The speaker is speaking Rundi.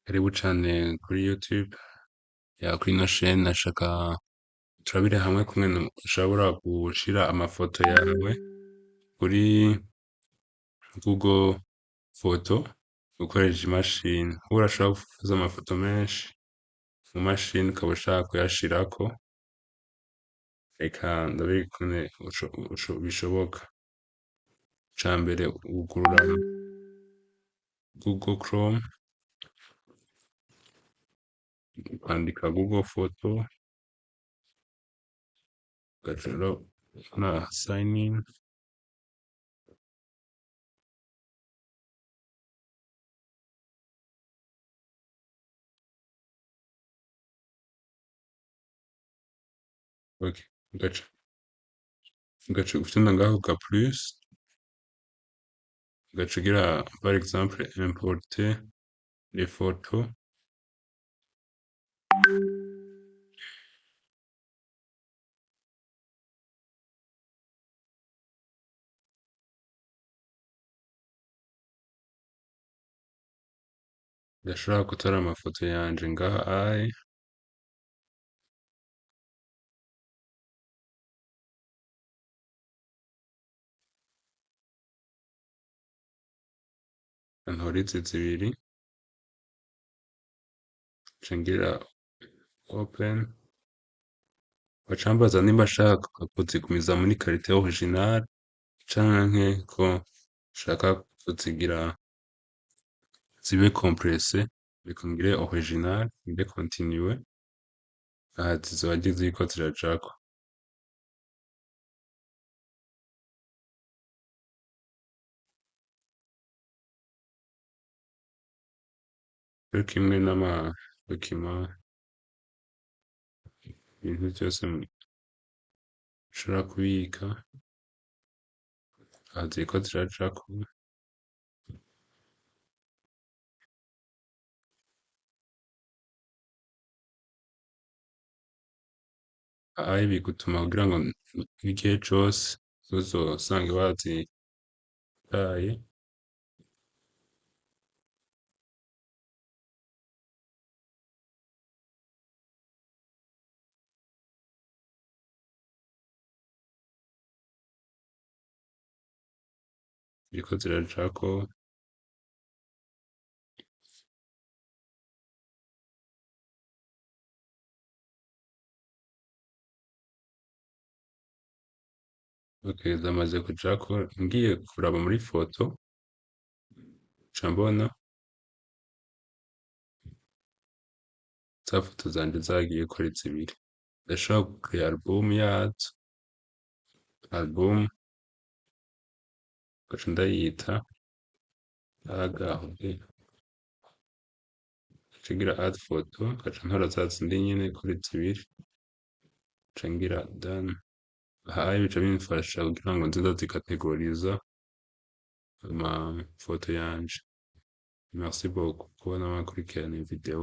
Karibu cane kuri YouTube ya kuri ino chaîne. Nashaka turabire hamwe kungene ushobora gushira amafoto yawe kuri Google Photo ukoresheje imashini. Urashobora gufata amafoto menshi mu mashini, ukaba ushaka kuyashirako. Reka ndabereke ukungene bishoboka. Icambere, wugurura Google Chrome, ukandika Google Photo, ugaca na sign in. Okay. Ugaca ufyonda ngaho ka plus, ugaca ugira par exemple importer les photos. Ndashobora gutora amafoto yanje ngaha ayi, ntora izi zibiri, nca ngira open. Baca bambaza nimba nshaka kuzigumiza muri qualité originale canke ko nshaka kuzigira zibe compressé. Reka ngire original, ngire continuer. Aha zizoba ziriko zirajako. Co kimwe n'ama document, ibintu vyose nshobora kubika, aha ziriko zirajako. Aha bigutuma kugira ngo n'igihe cose ntuzosange wazitaye. Ziriko zirajako. Okay, zamaze kujako. Ngiye kuraba muri foto, nca mbona za foto zanje zagiyeko ari zibiri. Ndashobora gucrea album yazo, album ngaca ndayita agahobe, nca ngira add photo, ngaca ntora za zindi nyene ko ari zibiri, nca ngira done. Aha bica bimfasha kugira ngo nze ndazikategoriza amafoto yanje. Merci beaucoup kubona mwakurikirana iyi video.